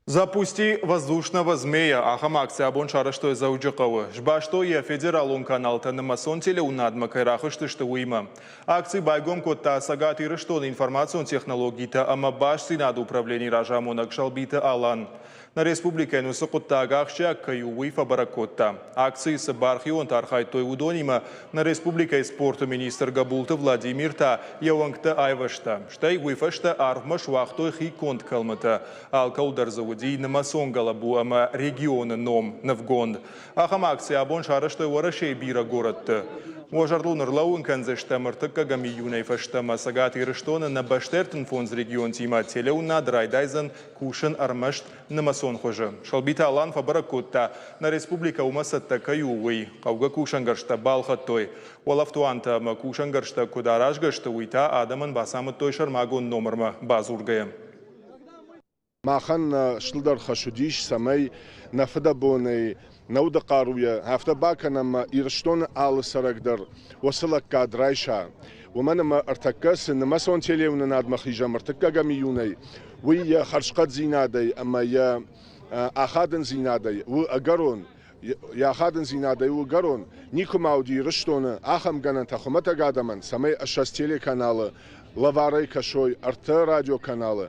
Запусти воздушного змея ахӕм акци абон сарӕзтой Дзӕуджыхъӕуы. Сбастой йӕ федералон каналтӕ нымӕцон телеуынадмӕ кӕй рахызтысты, уыимӕ. Акци байгом кодта Цӕгат Ирыстоны информацион технологитӕ ӕмӕ бастдзинады управленийы разамонӕг Сӕлбиты Алан. Нӕ республикӕйӕн уыцы хъуыддаг ахсджиаг кӕй у, уый фӕбӕрӕг кодта. Акцийы цы бархионтӕ архайдтой, уыдонимӕ нӕ республикӕйы спорты министр Гӕбулты Владимир та йӕ уӕнгтӕ айвӕзта. Стӕй уый фӕстӕ арвмӕ суагътой хиконд кӕлмытӕ. Алкӕуыл дӕр дзы уыди нымӕцон гӕлӕбу ӕмӕ регионы ном нывгонд. Ахӕм акци абон сарӕзтой Уӕрӕсейы бирӕ горӕтты. Уӕ зӕрдыл ныр лӕууын кӕндзыстӕм ӕртыккӕгӕм июнӕй фӕстӕмӕ Цӕгат Ирыстоны нӕ бӕстӕ 35 регионтимӕ телеуынад райдайдзӕн кусын ӕрмӕст нымӕцон хуызы. Сӕлбиты Алан фӕбӕрӕг кодта, нӕ республикӕ уымӕ цӕттӕ кӕй у, уый. Хъӕугӕ кусӕнгӕрзтӕ балхӕдтой. Уӕлӕфтуантӕ ӕмӕ кусӕнгӕрзтӕ куыд аразгӕ сты, уый та адӕмӕн бацамыдтой сӕрмагонд номырмӕ бадзургӕйӕ. Махӕн нӕ стылдӕр хӕс уыдис, цӕмӕй нӕ фыдӕбонӕй, нӕ уды хъаруйӕ афтӕ бакӕнӕм ӕмӕ Ирыстоны алы цӕрӕг дӕр уыцы лӕггад райса. Уымӕн ӕмӕ ӕртӕккӕ цы нымӕцон телеуынынадмӕ хизӕм ӕртыккӕгӕм июнӕй, уый йӕ хӕрзхъӕддзинадӕй ӕмӕ йӕ ахадындзинадӕй у ӕгӕрон. Йӕ ахадындзинадӕй у ӕгӕрон. Никуы ма уыди Ирыстоны ахӕм гӕнӕнтӕ хуымӕтӕг адӕмӕн, цӕмӕй ссӕдз телеканалы лӕварӕй кӕсой ӕртӕ радиоканалы.